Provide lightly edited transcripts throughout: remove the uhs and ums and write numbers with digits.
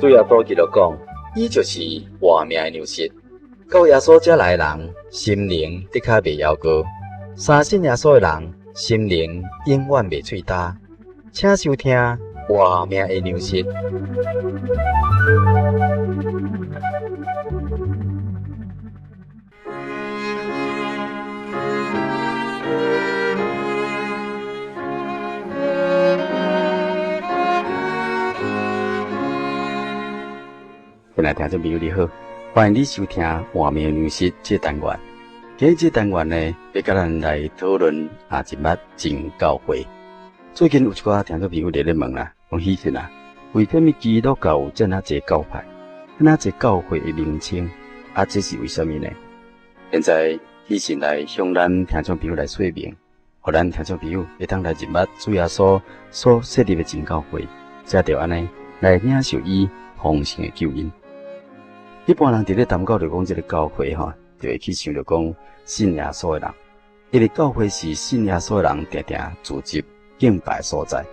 主耶穌基督講，伊就是活命的糧食。到耶穌遮來的人，心靈的確袂枵餓；相信耶穌的人，心靈永遠袂喙焦。請收聽活命的糧食。親愛聽眾朋友你好，歡迎你收聽活命糧食這單元。今日這單元呢，欲佮咱來討論啊，認捌真教會。最近有一寡聽眾朋友佇咧問啦，講喜信啊，為啥物基督教有遮爾濟教派，遮爾濟教會的名稱？啊，這是為啥物呢？現在喜信來向咱聽眾朋友來說明，予咱聽眾朋友會當來認捌主耶穌所設立的真教會，才著按呢來領受伊豐盛的救恩。一般人佇咧談到著講這个教會吼，就會去想著講信耶穌的人，因為教會是信耶穌的人定定聚集敬拜的所在，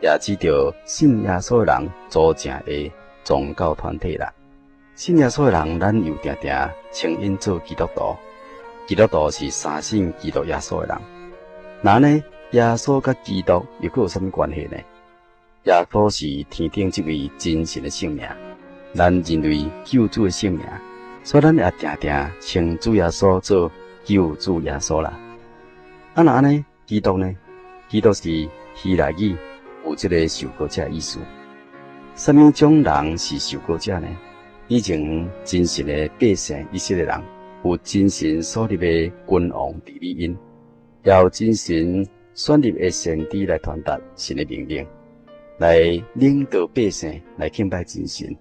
也指著信耶穌的人組成的宗教團體啦。信耶穌的人，咱又定定稱𪜶做基督徒。基督徒是相信基督耶穌的人。那按呢，耶穌佮基督又閣有啥物關係呢？耶穌是天頂這位真神的聖名，咱人類救主的聖名，所以咱也定定稱主耶穌做救主耶穌啦。啊，若按呢，基督呢？基督是希臘語，有這个受膏者的意思。啥物種人是受膏者呢？以前真神的百姓以色列人，有真神所立的君王治理𪜶，也有真神選立的先知來傳達神的命令，來領導百姓來敬拜真神。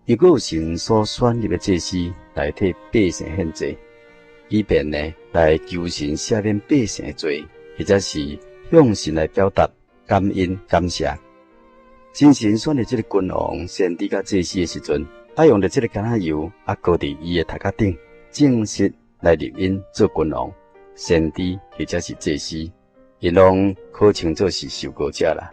又閣有神所選立的祭司來替百姓獻祭，以便呢來求神赦免百姓的罪，或者是向神來表達感恩感謝。真神選立這个君王、先知佮祭司的時陣，愛用著這个橄欖油啊，膏佇伊的頭殼頂，正式來立𪜶做君王、先知或者是祭司，𪜶攏可稱做是受膏者啦。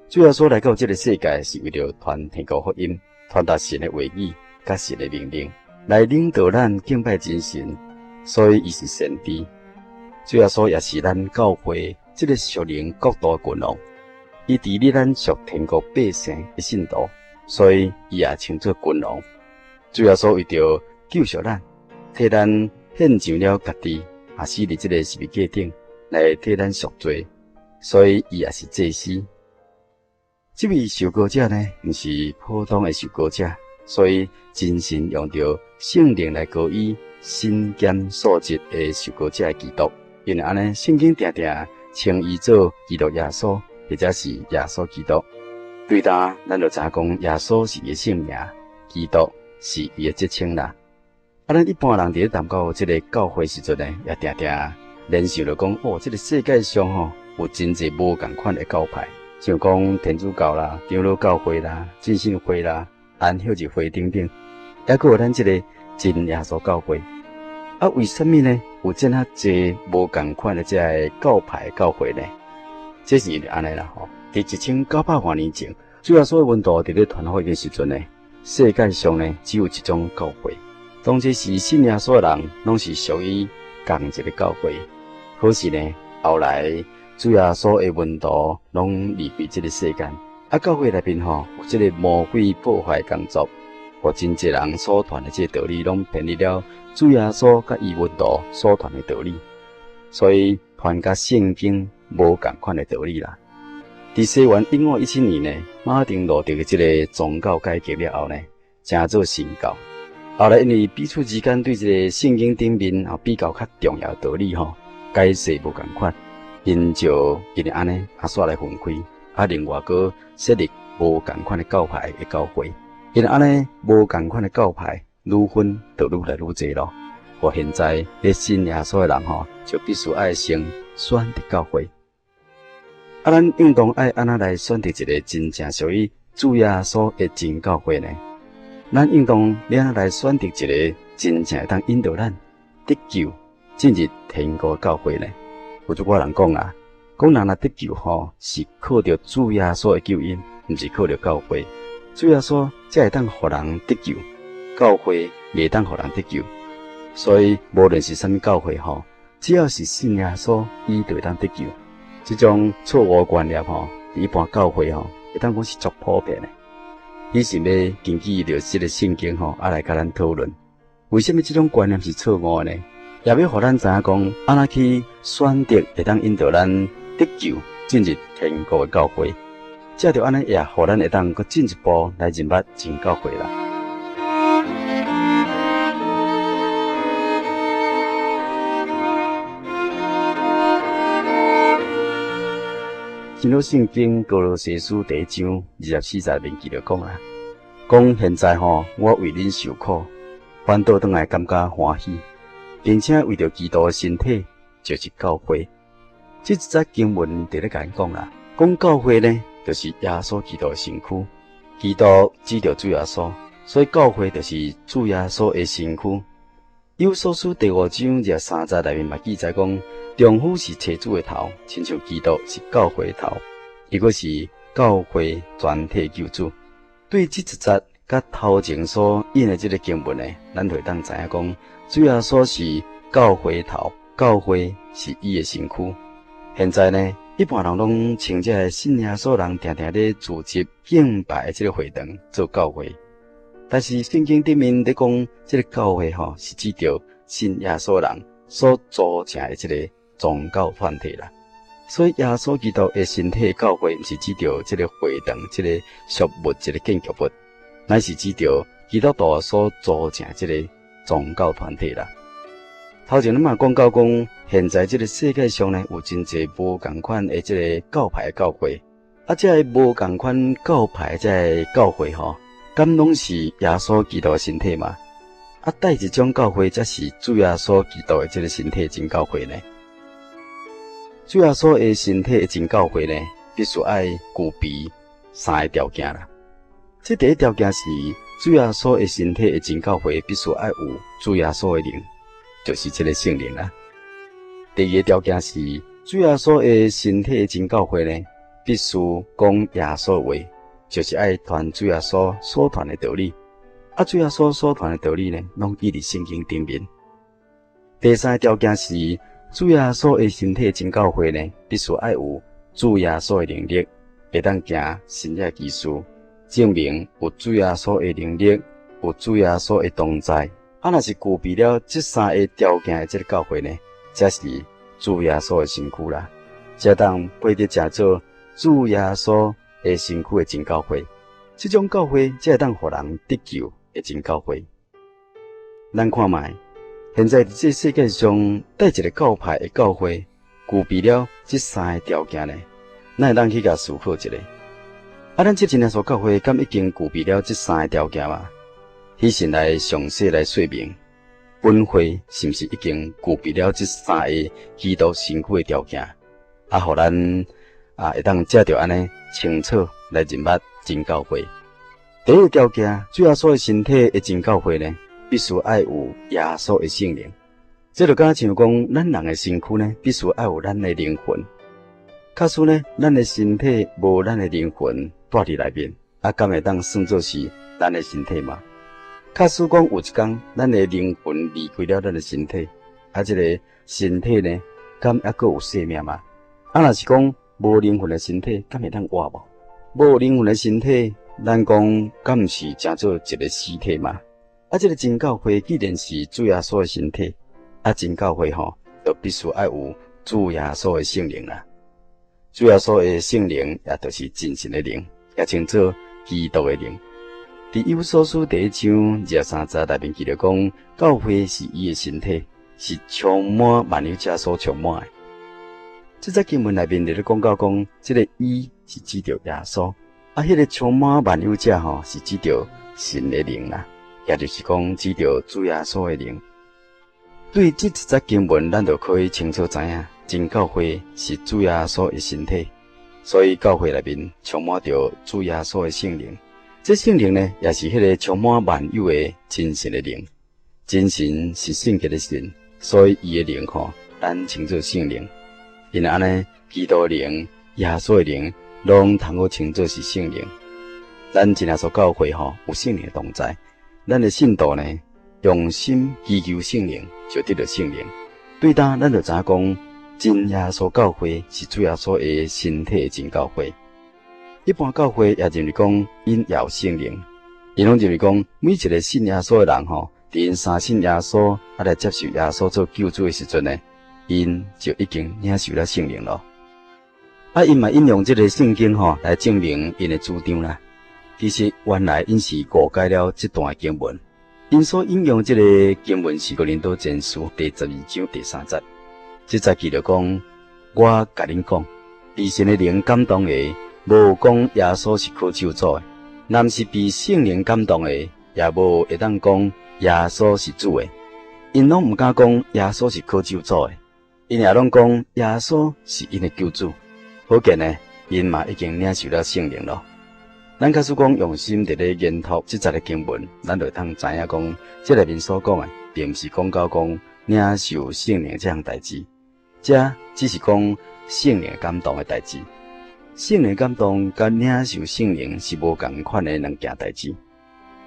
主耶穌來到這个世界，是為著傳天國福音，傳達神的話語佮神的命令，來領導咱敬拜真神，所以伊是先知。主耶穌也是咱教會這个屬靈國度的君王，伊治理咱屬天國百姓的信徒，所以伊也稱做君王。主耶穌為著救贖咱，替咱獻上了家己，也死佇這个十字架頂來替咱贖罪，所以伊也是祭司。這位受膏者呢，毋是普通的受膏者，所以真神用著聖靈來膏伊身兼數職的受膏者的基督。因為按呢，聖經定定稱伊做基督耶穌，或者是耶穌基督。對焦，咱就知影講耶穌是伊的姓名，基督是伊的職稱啦。啊，咱一般人佇咧談到這个教會時陣呢，也定定聯想著講，哦，這个世界上吼有真濟無仝款的教派，像講天主教啦、長老教會啦、浸信會啦、安息日會等等，抑閣有咱這个真耶穌教會。啊，為啥物呢？有遮爾濟無仝款的這个教派教會呢？這是因為按呢啦吼。佇1900外年前，主耶穌的門徒佇咧傳福音的時陣呢，世界上呢只有一種教會，當這時信耶穌的人攏是屬於仝一个教會。可是呢，後來主耶穌的門徒攏離開這个世間，啊，教會內面吼有這个魔鬼破壞工作，予真濟人所傳的這个道理攏偏離了主耶穌佮伊門徒所傳的道理，所以傳佮聖經無仝款的道理啦。佇西元1517年呢，馬丁路德的這个宗教改革了後呢，成做新教。後來因為彼此之間對這个聖經頂面啊比較較重要的道理吼，解釋無仝款，𪜶就因為按呢啊煞來分開，啊另外閣設立無仝款的教派的教會。因為按呢無仝款的教派愈分就愈來愈濟咯。予現在咧信耶穌的人吼，就必須愛先選擇教會。啊，咱應當愛按怎來選擇一个真正屬於主耶穌的真教會呢？咱應當按怎來選擇一个真正會當引導咱得救進入天國的教會呢？有足寡人講啊，講人若得救吼，是靠著主耶穌的救恩，毋是靠著教會。主耶穌才會當予人得救，教會袂當予人得救。所以無論是啥物教會吼，只要是信耶穌，伊就會當得救。這種錯誤觀念吼，佇一般教會吼，會當講是足普遍的。彼是欲根據著這个聖經吼，啊來共咱討論，為啥物這種觀念是錯誤的呢？也欲予咱知影講，按怎去選擇會當引導咱得救進入天國的教會。藉著按呢，也予咱會當閣進一步來認捌真教會啦。新約聖經歌羅西書第一章二十四節內面記著講啦，講現在吼，我為恁受苦，反倒轉來感覺歡喜，並且為著基督的身體，就是教會。這一節經文佇咧共咱講啦，講教會呢，就是耶穌基督的身軀，基督指著主耶穌，所以教會就是主耶穌的身軀。以弗所書第五章二十三節內面嘛記載講，丈夫是妻子的頭，親像基督是教會的頭，伊閣是教會全體救主。對這一節佮頭前所引的這个經文呢，咱就會當知影講，主耶穌是教會的頭，教會是伊的身軀。現在呢，一般人攏稱這个信耶穌人定定咧組織敬拜的這个會堂做教會。但是聖經頂面咧講，這个教會吼是指著信耶穌人所組成的這个宗教團體啦。所以耶穌基督的身體教會，毋是指著這个會堂、這个俗物、這个建築物，乃是指著基督徒所組成這个宗教團體啦。頭前咱嘛講到講，現在這个世界上呢，有真濟無仝款的這个教派的教會，啊，這个無仝款教派這个教會吼，敢攏是耶穌基督的身體嗎？啊，佗一種教會才是主耶穌基督的這个身體真教會呢？主耶穌的身體的真教會呢，必須愛具備三个條件啦。這第一條件是主耶穌的身體的真教會必須愛有主耶穌的靈，就是這个聖靈啦。第二个條件是主耶穌的身體的真教會呢，必須講耶穌話。就是愛傳主耶穌所傳的道理，啊，主耶穌所傳的道理呢，攏記佇聖經頂面。第三个條件是，主耶穌的身體真教會呢，必須愛有主耶穌的能力，會當行神蹟奇事，證明有主耶穌的能力，有主耶穌的同在。啊，若是具備了這三个條件的這个教會呢，才是主耶穌的身軀啦，才當配得成做主耶穌的身軀的真教會，這種教會才會當予人得救的真教會。咱看覓，現在佇這世界上，佗一个教派的教會具備了這三个條件呢？咱會當去共思考一下。啊，咱這真耶穌教會敢已經具備了這三个條件嗎？彼先來詳細來說明，本會是毋是已經具備了這三个基督身軀的條件？啊，予咱。啊，會當藉著按呢清楚來認捌真教會。第一个條件，主耶穌的身體的真教會呢，必須愛有耶穌的聖靈。這就敢像講，咱人的身軀呢，必須愛有咱的靈魂。假使呢，咱的身體無咱的靈魂蹛佇內面，啊，敢會當算做是咱的身體嗎？假使講有一工，咱的靈魂離開了咱的身體，啊，這個身體呢，敢猶閣有生命嗎？啊，若是講，無靈魂的身體，敢會當活無？無靈魂的身體，咱講敢毋是成做一个死體嗎？啊，這个真教會既然是主耶穌的身體，啊，真教會吼，就必須愛有主耶穌的聖靈啦。主耶穌的聖靈，也就是真神的靈，也稱做基督的靈。佇以弗所書第一章二十三節內面記著講，教會是伊的身體，是充滿萬有者所充滿的。這節經文內面佇咧講到講，這个伊是指著耶穌，啊，彼个充滿萬有者吼是指著神的靈啦，也就是講指著主耶穌的靈。對這一節經文，咱就可以清楚知影，真教會是主耶穌的身體，所以教會內面充滿著主耶穌的聖靈。這聖靈呢，也是彼个充滿萬有的真神的靈。真神是聖潔的神，所以伊的靈吼，咱稱做聖靈。因為按呢，基督的靈、耶穌的靈，攏通好稱做是聖靈。咱真耶穌教會吼有聖靈的同在，咱的信徒呢用心祈求聖靈，就得著聖靈。對當咱就知影講，真耶穌教會是主耶穌的身體的真教會。一般教會也認為講𪜶也有聖靈，𪜶攏認為講每一個信耶穌的人吼，佇𪜶相信耶穌啊來接受耶穌做救主的時陣呢，𪜶就已經領受了聖靈囉。啊，𪜶嘛引用這个聖經吼來證明𪜶的主張啦。其實原來𪜶是誤解了這段經文，𪜶所引用這个經文是哥林多前書第12章第3節。這節記著講，我共恁講，被神的靈感動的，無講耶穌是可咒詛的；若毋是被聖靈感動的，也無會當講耶穌是主的。𪜶攏毋敢講耶穌是可咒詛的，𪜶也攏講耶穌是𪜶的救主。可見呢，𪜶嘛已經領受了聖靈囉。咱假使講用心佇咧研讀這節的經文，咱就會當知影講，這內面所講的，並毋是講到講領受聖靈這項代誌，這只是講聖靈感動的代誌。聖靈感動佮領受聖靈是無仝款的兩件代誌。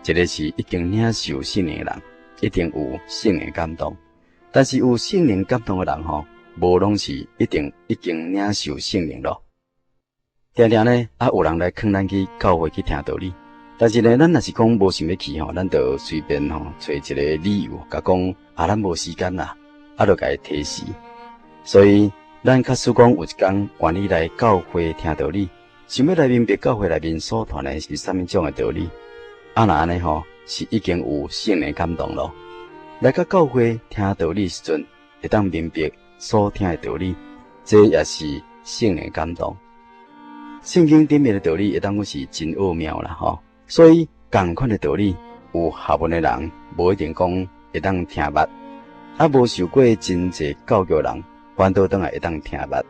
一个是已經領受聖靈的人，一定有聖靈感動；但是有聖靈感動的人吼，無攏是一定已經領受聖靈囉。定定呢，啊有人來勸咱去教會去聽道理，但是呢，咱若是講無想欲去吼，咱就隨便吼揣一个理由，共講啊，咱無時間啦，啊，就共伊推辭。所以，咱假使講有一工願意來教會聽道理，想欲來明白教會內面所傳的是啥物種的道理，啊，若按呢吼，是已經有聖靈感動囉。來到教會聽道理時陣，會當明白所聽的道理，這也是聖靈感動。聖經頂面的道理會當講是真奧妙啦，吼！所以仝款的道理，有學問的人無一定講會當聽捌，啊，無受過真濟教育的人，反倒轉來會當聽捌。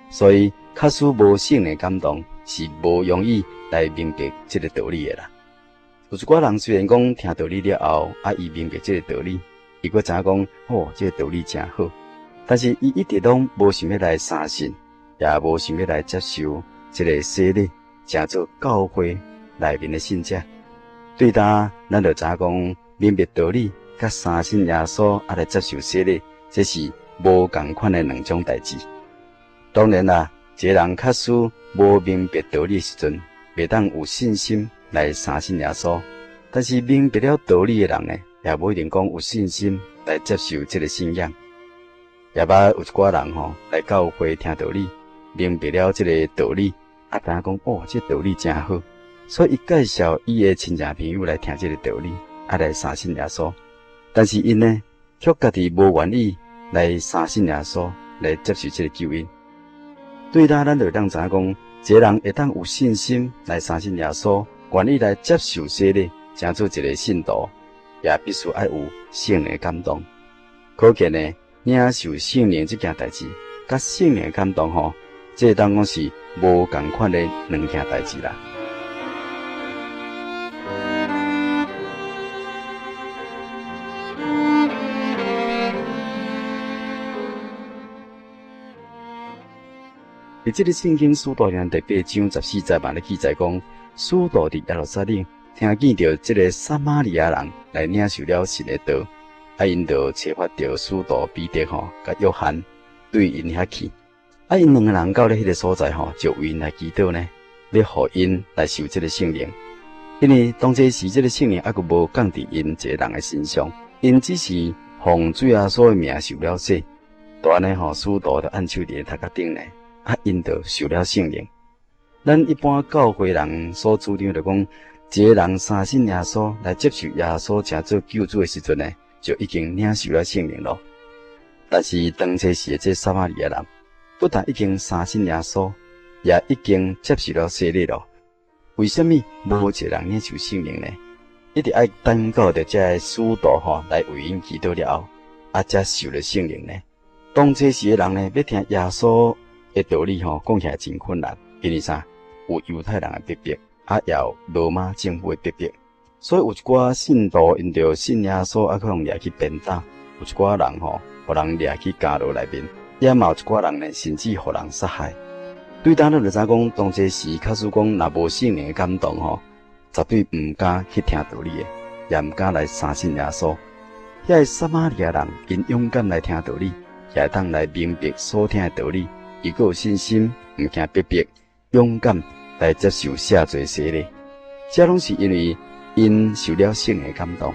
所以，假使無聖靈感動，是無容易來明白這个道理的啦。有一寡人雖然講聽道理了後，啊，伊明白這个道理，伊閣知影講，哦，這个道理真好，但是伊一直攏無想欲來相信，也無想欲來接受。這个洗禮，成做教會內面的信者，對焦咱就知影講明白道理，佮相信耶穌，啊來接受洗禮，這是無仝款的兩種代誌。當然啦，一个人假使無明白道理的時陣，袂當有信心來相信耶穌。但是明白了道理的人呢，也無一定講有信心來接受這个信仰。也捌有一寡人吼來教會聽道理。明白了這个道理，啊，知影講哦，這个道理真好，所以伊介紹伊的親戚朋友來聽這个道理，啊，來相信耶穌。但是𪜶呢，卻家己無願意來相信耶穌，來接受這个救恩。對焦，咱就會當知影講，一个人會當有信心來相信耶穌，願意來接受洗禮，成做一个信徒，也必須愛有聖靈的感動。可見呢，領受聖靈這件代誌，佮聖靈的感動吼。這會當講是無仝款的兩件代誌啦。佇這个聖經使徒行傳第八章14節嘛咧記載講，使徒佇耶路撒冷聽見著這个撒瑪利亞人來領受了神的道，啊，𪜶就啟發著使徒彼得吼佮約翰對𪜶遐去。啊！𪜶兩个人到咧彼个所在吼，就為𪜶來祈禱呢，欲予𪜶來受這个聖靈。因為當這時這个聖靈猶閣無降佇𪜶一个人的身上，𪜶只是奉主耶穌的名受了洗。就按呢吼，使徒就按手佇頭殼頂呢，啊，𪜶就受了聖靈。咱一般教會人所主張就講，一个人相信耶穌來接受耶穌成做救主的時陣呢，就已經領受了聖靈囉。但是當這時的這撒瑪利亞人，不但已經相信耶穌，也已經接受了洗禮囉。為啥物無一个人領受聖靈呢？一直愛等到著這个使徒吼來為𪜶祈禱了後，啊，才受了聖靈呢？當這時的人呢，欲聽耶穌的道理吼，講起來真困難，因為啥？有猶太人的逼迫，啊，也有羅馬政府的逼迫，所以有一寡信徒𪜶著信耶穌，啊，去予掠去鞭打；有一寡人吼，予人掠去監牢內面。也嘛有一寡人呢，甚至予人殺害。對焦咱就知影講，當這時，假使講若無聖靈的感動吼，絕對毋敢去聽道理的，也毋敢來相信耶穌。遐个撒瑪利亞人，𪜶勇敢來聽道理，也會當來明白所聽的道理，伊閣有信心，毋驚逼迫，勇敢來接受赦罪洗禮。這攏是因為𪜶受了聖靈的感動。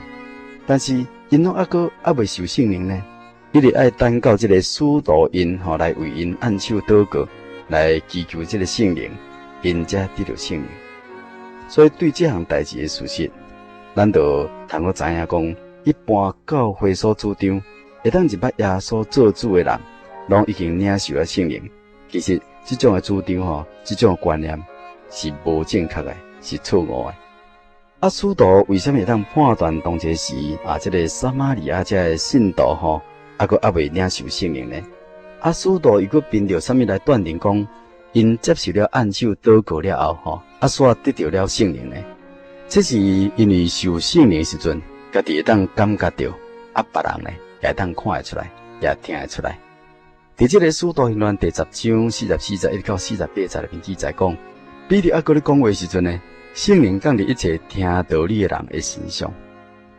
但是𪜶攏猶閣猶未受聖靈呢，一直愛等到這个使徒𪜶吼來為𪜶按手禱告，來祈求這个聖靈，𪜶才得著聖靈。所以對這項代誌的事實，咱就通閣知影講，一般教會所主張會當認捌耶穌做主的人，攏已經領受了聖靈。其實這種的主張吼，這種的觀念是無正確的，是錯誤的。啊，使徒為啥物會當判斷當這時啊，這个撒瑪利亞這个信徒吼，猶閣猶未領受聖靈呢？啊，使徒伊閣憑著啥物來斷定講，𪜶接受了按手禱告了後吼，啊，煞得著了聖靈呢？這是因為受聖靈的時陣，家己會當感覺著，啊，別人呢也會當看會出來，也聽會出來。佇這个使徒行傳第10章44節一直到48節內面記載講，彼得猶閣咧講話時陣呢，聖靈降佇一切聽道理的人的身上。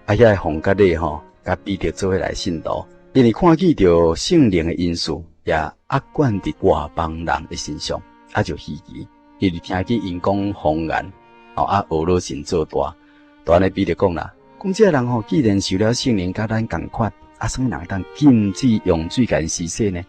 啊，遐个奉割禮吼，佮彼得做伙來信徒，因為看見著聖靈的恩賜，也壓灌佇外邦人的身上，啊就稀奇，因為聽見𪜶講方言，吼啊學老神做大，就按呢彼得講啦，講這个人吼，既然受了聖靈，佮咱仝款，啊，啥物人會當禁止用水共𪜶施洗呢？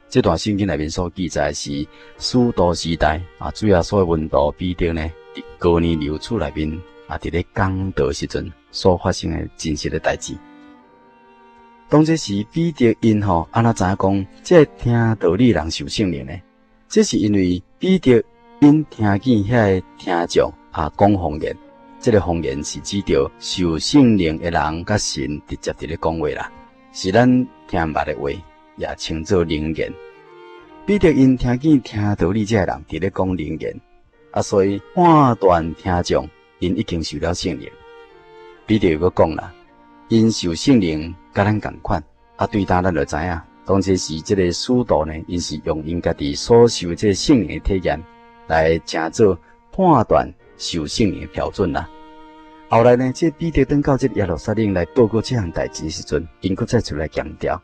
這段聖經內面所記載是使徒時代啊，主耶穌的門徒彼得呢，佇哥尼流厝內面啊，佇咧講道時陣所發生的真實的代誌。當這時彼得𪜶吼，按怎知影講，這个聽道理人受聖靈呢？這是因為彼得𪜶聽見遐个聽眾啊講方言，這个方言是指著受聖靈的人佮神直接佇咧講話啦，是咱聽毋捌的話，也稱做靈言。彼得𪜶聽見聽道理這个人佇咧講靈言，啊，所以判斷聽眾𪜶已經受了聖靈。彼得又閣講啦，𪜶受聖靈佮咱仝款，啊，對當咱就知影，當這時這个使徒呢，𪜶是用𪜶家己所受這个聖靈的體驗來成做判斷受聖靈的標準啦。後來呢，這彼得轉到這个耶路撒冷來報告這項代誌的時陣，𪜶閣再出來強調，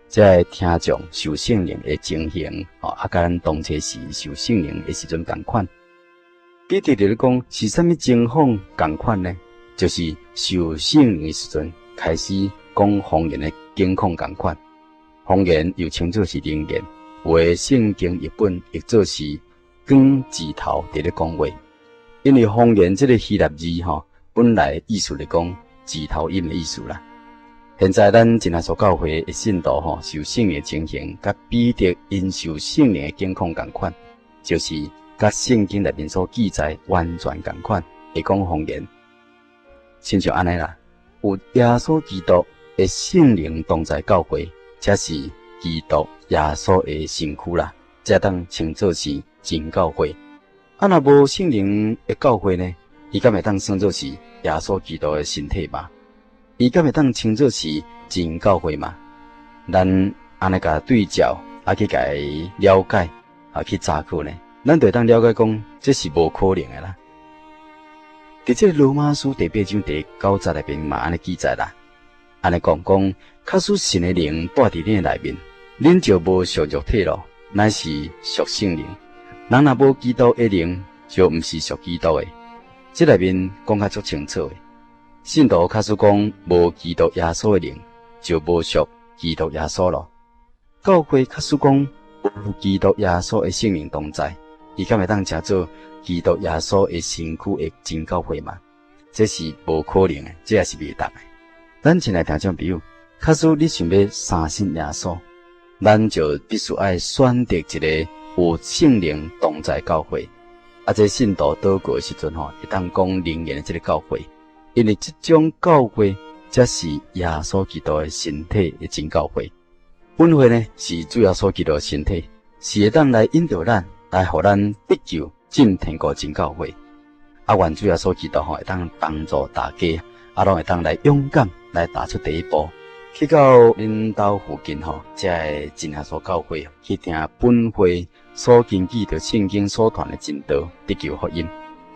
這个聽眾受聖靈的情形，吼，啊，佮咱當初時受聖靈的時陣仝款。彼得佇咧講是啥物情況仝款呢？就是受聖靈的時陣開始講方言的境況仝款。方言又稱作是靈言，有的聖經譯本譯做是講舌頭佇咧講話。因為方言這个希臘字吼，本來意思來講舌頭音的意思啦。現在咱真耶穌教會的信徒吼，受聖靈的情形，佮彼得𪜶受聖靈的境況仝款，就是佮聖經內面所記載完全仝款，會講方言，親像按呢啦，有耶穌基督的聖靈同在教會，才是基督耶穌的身軀啦，才當稱作是真教會。啊，若無聖靈的教會呢？伊敢會當算做是耶穌基督的身體嗎？伊敢會當稱作是真教會嗎？咱按呢共對照，啊去共伊了解，啊去查考呢？咱就會當了解講，這是無可能的啦。佇這个羅馬書第8章第9節內面嘛按呢記載啦，按呢講講，假使神的靈住佇恁的內面，恁就無屬肉體咯，乃是屬聖靈。人若無基督的靈，就毋是屬基督的。這內面講較足清楚的。信徒假使講無基督耶穌的靈，就無屬基督耶穌咯。教會假使講無基督耶穌的聖靈同在，伊敢會當稱做基督耶穌的身軀的真教會嗎？這是無可能的，這也是袂當的。咱親愛聽眾朋友，假使你想欲相信耶穌，咱就必須愛選擇一个有聖靈同在教會，啊，這信徒禱告的時陣吼，會當講靈言的這个教會，因為這種教會才是耶穌基督的身體的真教會。本會呢是主耶穌基督的身體，是會當來引導咱，來予咱得救進天國真教會。啊，願主耶穌基督吼會當幫助大家，啊，攏會當來勇敢來踏出第一步，去到恁兜附近吼，這个真耶穌教會去聽本會所根據著聖經所傳的真道得救福音，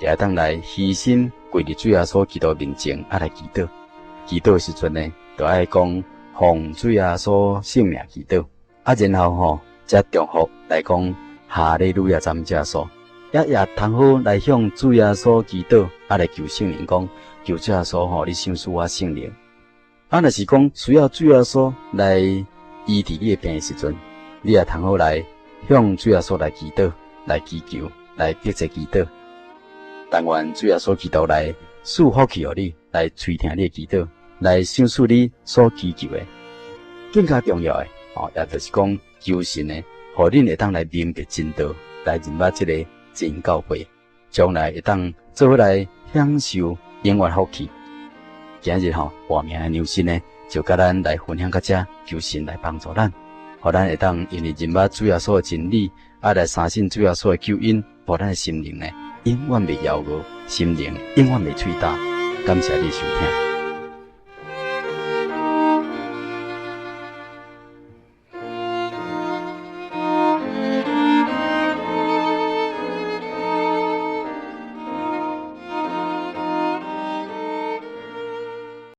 也會當來虛心歸跪佇主耶穌基督面前，啊來祈禱。祈禱的時陣呢，就愛講奉主耶穌聖名祈禱，啊然後吼，才重複來講哈利路亞讚美主耶穌，也通好來向主耶穌祈禱，啊來求聖靈講，求主耶穌吼，你賞賜我聖靈。啊，若是講需要主耶穌來醫治你的病的時陣，你也通好來向主耶穌來祈禱，來祈求，來迫切祈禱。但願主耶穌基督來賜福氣予你，來垂聽你的祈禱，來賞賜你所祈求的。更加重要的，哦，也就是講求神呢，予恁會當來明白真道，來認捌這个真教會，將來會當做伙來享受永遠福氣。今日吼，活命的良心呢，就佮咱來分享到這，求神來幫助咱，予咱會當因為認捌主耶穌的真理，啊來相信主耶穌的救恩，予咱的心靈呢，永遠袂枵餓，心靈永遠袂喙焦。感謝你收聽。